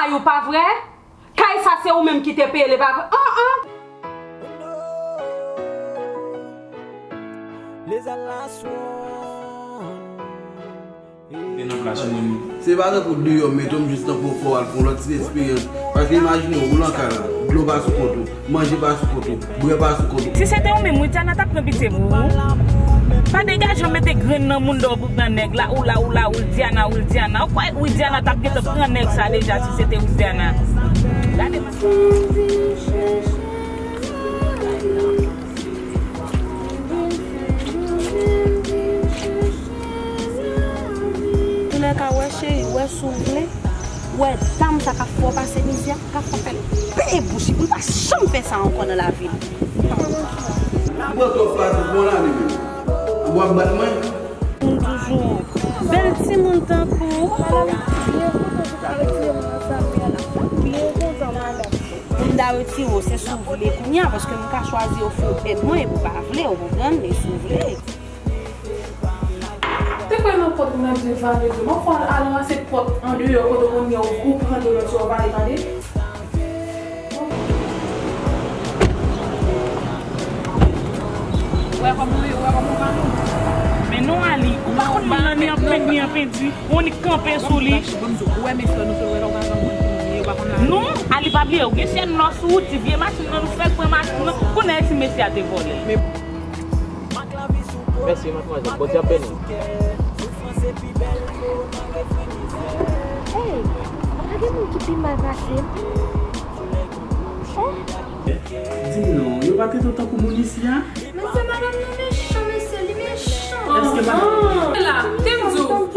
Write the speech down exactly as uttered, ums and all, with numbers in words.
Kay ou pa vre? Kay sa se ou menm ki te peye l, e pa vre? An, an! Se pa tankou deyò m mete w, m jis tankou fò w al fè yon lòt ti eksperyans. Paske imajine w, ou nan kay la, dlo pa sou kont ou, manje pa sou kont ou, bwè pa sou kont ou. Si se te ou menm, Widiana t ap pran pitye pou ou. Pa degaje w mete grenn nan moun dò pou pran nèg la, ou la, ou la, Widiana, Widiana. Ou kwè Widiana t ap gentan pran nèg sa deja si se te Widiana? Gade. Toulèka, wè cheri, wè si w vle, wè dam sa k ap fè w pase mizè, k ap fè w fè l peye bouch li, pou l pa janm fè sa ankò nan lavi l. Ou pran twòp pase pou yon lane menm. Ou ap bat mwen? Moun toujou bèl timoun tankou w. Pou m ta retire w, se si w vle kounye a, paske m ka chwazi ofri w èd mwen epi w pa vle, ou konprann, men si w vle. Te kwè nan pòt mwen ap di vale dlo. Mwen fò al ranmase pòt andeyò kote w konn gen yon gwo pran dlo nan ti yo vale tande. Wè kòman, wè kòman w vale. Men non, Ali, ou pa konn moun nan ni an pent ni an penti. Ou annik kanpe sou li. Ou wè mesye nou sou wè lè w pa konn moun ki moun li, yo pa konn la. Non, Ali pa bliye, ou gen chèn nò sou ou, ti vye machin nan nou fèk pran machin nan. Konnen si mesye a te vòlè l. Mèsi, madmwazèl. Bondye ap beni w. Hey, pa gen moun ki pi mal pase m. Oh. Di m non, yo pa te tankou moun isi a? Men se madanm nan mechan, mesye, li mechan. Èske pa... Ah! La, te m di w,